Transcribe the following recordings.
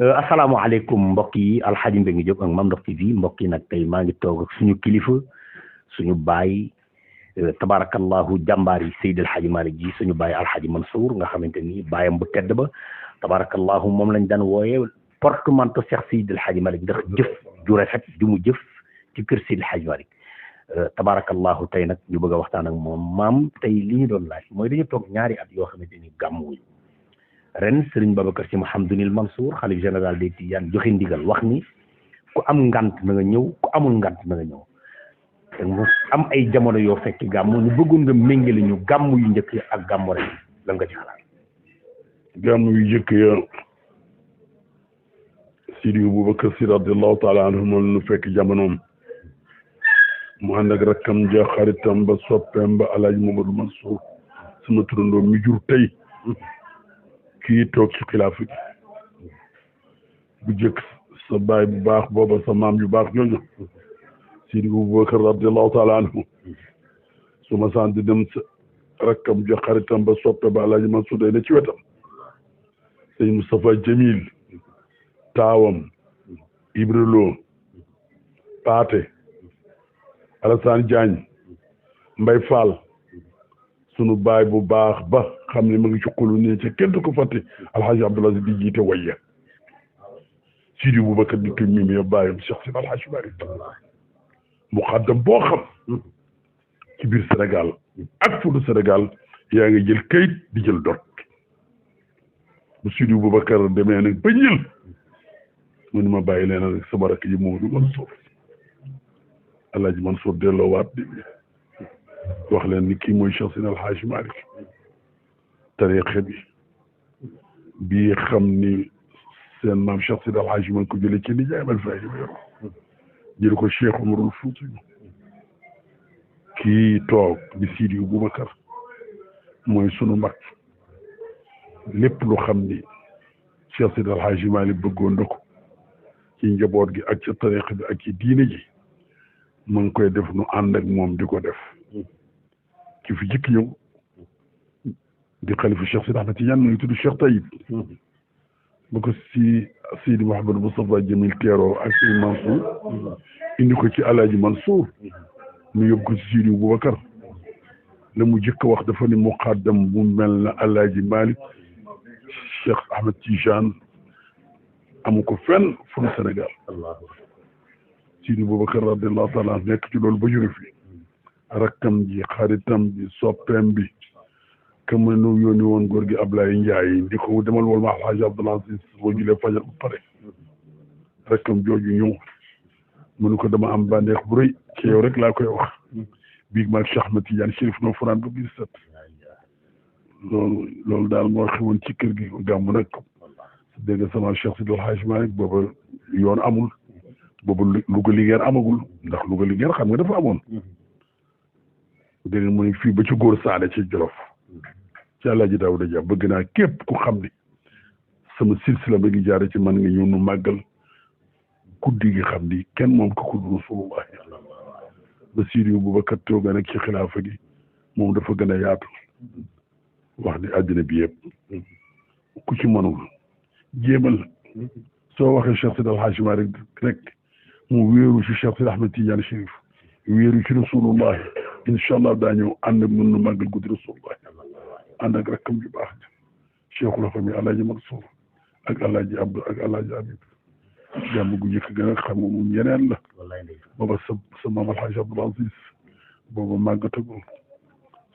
asalaamaaleykum mbokk yi Alxaaji Mbengue Diop ak Mame Ndokh TV mbokk yi nag tey maa ngi toog ak suñu kilifa suñu baay tabarakallahu jàmbaar yi Seydi Alxaaji Malick ji suñu baay Alxaaji Mansour nga xamante ni baayam bu tedd ba tabarakallahu moom lañ daan wooye porte-manteau Cheikh Seydi Alxaaji Malick ndax jëf ju rafet ju mu jëf ci kër Seydi Alxaaji Malick tabarakallahu tey nag ñu bëgg a waxtaan ak moom maam tey li ñu doon laaj mooy dañu toog ñaari at yoo xamante ni gàmmuwuñu ren Serigne Babacar Sy Mouhamadoul Mansour xalif général des Tidianes joxe ndigal wax ni ku am ngant na nga ñëw ku amul ngant na nga ñëw te mu am ay jamono yoo fekk gàmmu ñu bëggoon nga méngale ñu gàmmu yu njëkk ak gàmmu ren lan nga ci xalaat. gàmmu yu njëkk ya Sidi Boubacar Sy radiyallahu taala anhu moom nu fekk jamonoom mu ànd ak rakkam ja xaritam ba soppeem ba Alaaji Mamadou Mansour sama turandoo mi jur tey kii toog ci xilaafa gi bu jëkk sa baay bu baax booba sa maam yu baax ñooñu Sidi Boubacar radiyallahu taala anhu su ma sant di dem sa rakkam ja xaritam ba soppe ba Alaaji Mansour day ne ci wetam sëñ Moustapha Jamil taawam Ibra Lo Paate Alassane Diagne Mbay Fall sunu baay bu baax ba xam ne ma ngi ci xolu ne ca kenn du ko fàtte alxaaji Abdoul Aziz di jiite wayya Sidi Boubacar di ko mimi ya bàyyam Cheikh Sidi Alxaaji Malick mu xaddam boo xam ci biir Sénégal ak fu du Sénégal yaa ngi jël kayit di jël dot bu Sidi Boubacar demee nag ba ñël mu ne ma bàyyi leen rek sama rakk ji Mamadou Mansour Alaaji Mansour delloowaat di wax leen ni kii mooy Cheikh Sidi Alxaaji Malick tariixa bi xam ni seen maam Cheikh Sidi Alxaaji man ko jëlee ci nijaay mal fay ma yor jël ko Cheikh Umarul Fuuti kii toog di Sidi Boubacar mooy sunu mag lépp lu xam ni Cheikh Sidi Alxaaji Malick bëggoon na ko ci njaboot gi ak ci tariixa bi ak ci diine ji mu ngi koy def nu ànd ak moom di ko def ki fi jëkk ñëw di xalifa Cheikh Sidi Ahmed Tidiane mu ngi tudd Cheikh Taïb ba ko si Sidi Mouhamadou Moustapha Jamil teeroo ak Sidi Mansour indi ko ci Alaaji Mansour mu yóbbu ko ci Sidi Boubacar la mu jëkk wax dafa ni muqaddam bu mel na Alaaji Malick Cheikh Ahmed Tidiane amu ko fenn fu Sénégal Sidi Boubacar radiyallahu taala nekk ci loolu ba jóge fi rakkam ji xaritam bi soppeem bi kam nu yónni woon góor gi Ablaye Ndiaye di ko demal wol ma Alxaaji Abdoul Aziz boo julee fajar bu pare rakkam jooju ñëw mu ne ko dama am bànneex bu rëy ci yow rek laa koy wax biig maag Cheikh Ahmed Tidiane Chérif noo fanaan ba biir set loolu daal moo xewoon ci kër gi gàmm nag dégg nga sama Cheikh Sidi Alxaaji Malick booba yoon amul boobu Louga Linguère amagul ndax Louga Linguère xam nga dafa amoon dégg nga mu ne fii ba ci góor saane ci Jolof ci Alaaji Daawuda Ja bëgg naa képp ku xam ni sama silsila ba ngi jaare ci man nga ñëw nu màggal guddi gi xam ni kenn moom ko kudd Rasulullah ba Sidi Boubacar tooga nag ci xilaafa gi moom dafa gën a yaatu wax ni àddina bi yëpp ku ci mënul jéemal soo waxee Cheikh Sidi Alxaaji Malick rek mu wéeru ci Cheikh Sidi Ahmed Tidiane Chérif wéeru ci Rasulullah incha allah daa ñëw ànd ak mën nu màggal guddi Rasulullah ànd ak rakkam ju baax Cheikhul Famille Alaaji Mansour ak Alaaji Abdou ak Alaaji Habib jàmm gu njëkk gën a xam moom yeneen la booba sa maam Alxaaji Abdoul Aziz booba màggatagul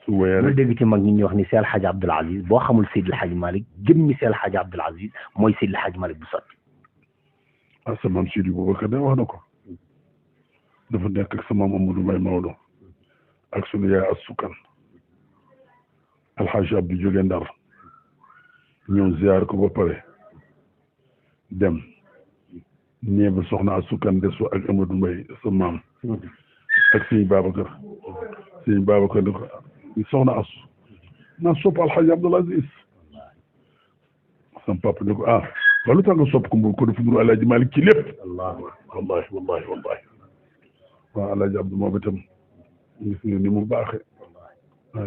su wéyee rek dégg ci mag ñi ñuy wax ni Seydi Alxaaji Abdoul Aziz boo xamul Seydi Alxaaji Malick jëmmi Seydi Alxaaji Abdoul Aziz mooy Seydi Alxaaji Malick bu sotti sa maam Sidi Boubacar de wax na ko dafa nekk ak sa maam Amadou Mbaye Maodo ak sunu yaay Asukan Alxaaji Abdou jóge Ndar ñëw ziar ko ba pare dem ñeeba soxna Asukan desu ak Amadou Mbaye sa maam ak sëñ Babacar ni ko soxna Asu naa sopp Alxaaji Abdoul Aziz sam papa ni ko lu tax nga sopp ko mbur ko dafa nuru Alaaji Malick ci lépp wallahi waaw Alaaji Abdou moom itam gis nga ni mu baaxe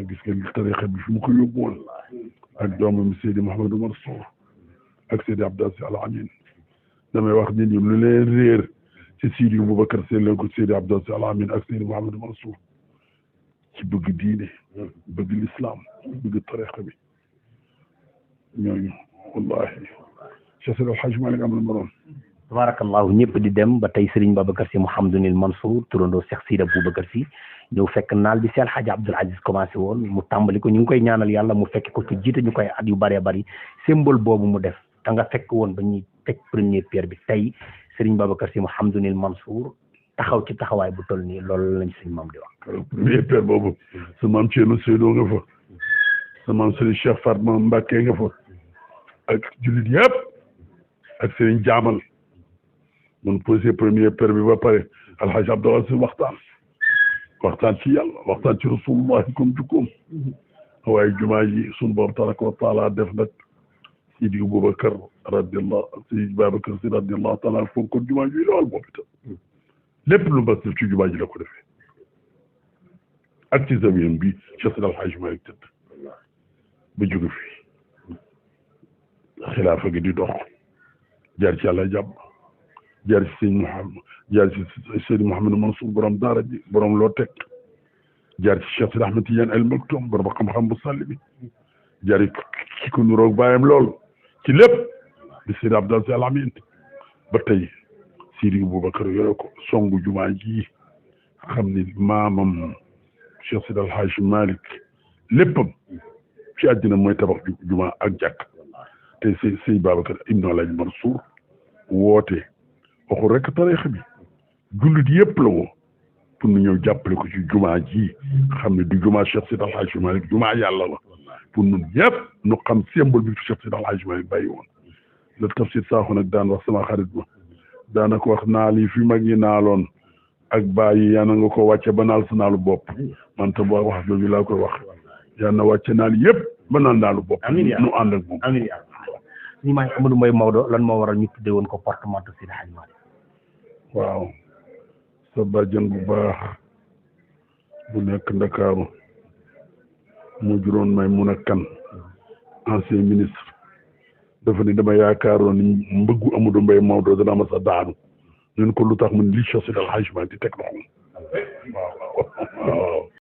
gis nga tariixa bi fi mu ko yóbbu woon ak doomam Seydi Mouhamadou Mansour ak Seydi Abdou Aziz Al Amin damay wax nit ñi lu leen réer ci Sidi Boubacar Sy leen ko Sidi Abdou Sy Al Amine ak Sidi Mouhamadou Mansour ci bëgg diine bëgg l'islam bëgg tariqa bi ñooñu wallahi Cheikh Seydi El Hadji Malick am na moroom tabarakallahu ñëpp di dem ba tey Serigne Babacar Sy Mouhamadoul Mansour turandoo Cheikh Sidi Boubacar Sy ñëw fekk naal bi si Alhaji Abdoul Aziz commencé woon mu tàmbali ko ñu ngi koy ñaanal yàlla mu fekk ko ci jiite ñu koy at yu bëree bëri symbole boobu mu def te nga fekk woon ba ñuy teg première pierre bi tey Serigne Babacar Sy Mouhamadoul Mansour taxaw ci taxawaay bu toll nii loolu lañ suñu maam di wax. première pierre boobu sa maam Thierno Seydou nga fa sa maam Serigne Cheikh Fatma Mbacké nga fa ak jullit yëpp ak Serigne Jaamal mun posé première pierre bi ba pare Alhaji Abdoul Aziz waxtaan ci yàlla waxtaan ci rasulullah comme jukkoom waaye jumaa ji sunu borom tabaraka wa taala def nag Sidi Boubacar radiyallahu Sidi Babacar Sy radiyallahu taala foog ko jumaa ji lool moom itam lépp lu mbas def ci jumaa ji la ko defee ak ci zawiyam bi Cheikh Seydi El Hadji Malick tëdd ba jóge fi xilaafa gi di dox jaar ci yàlla jàmm jaar ci sëñ Mouhamed jaar ci Seydi Mouhamadou Mansour borom daara ji borom loo teg jaar ci Cheikh Sidi Ahmed Tidiane El Maktoum borom xam-xam bu sàll bi jaar ci ko nuroog bàyyam lool ci lépp di Seydi Abdou Sy Al Amine ba tey Sidi Boubacar yore ko songu jumaa ji xam ni maamam Cheikh Seydi El Hadji Malick léppam ci àddina mooy tabax jumaa ak jàkk te Seydi Babacar Ibn Alhaji Mansour woote waxul rek tariixa bi jullit yëpp la woo pour ñu ñëw jàppale ko ci jumaa ji xam ne du jumaa Cheikh Seydi El Hadji Malick jumaa yàlla la pour ñun ñëpp ñu xam symbole bi Cheikh Seydi El Hadji Malick bàyyi woon la Tafsir Sakho nag daan wax sama xarit ba daana ko wax naal yi fi mag ñi naaloon ak bàyyi yaa na nga ko wàcce ba naal sa naalu bopp man tam wax jooju laa koy wax yaa na wàcce naal yëpp ba naal naalu bopp nu ànd ak moom amiin ñu may Amadou Mbaye Maodo lan moo waral ñu tuddee woon ko porte-manteau Seydi El Hadji Malick waaw sa bàjjan bu baax bu nekk Ndakaaru mu juróon may mun a kan ancien ministre dafa ne dama yaakaaroon ni mbëggu Amadou Mbaye Maodo dana ma sa daanu ñun ko lu tax mun li Cheikh Seydi El Hadji Malick di teg loxoom waaw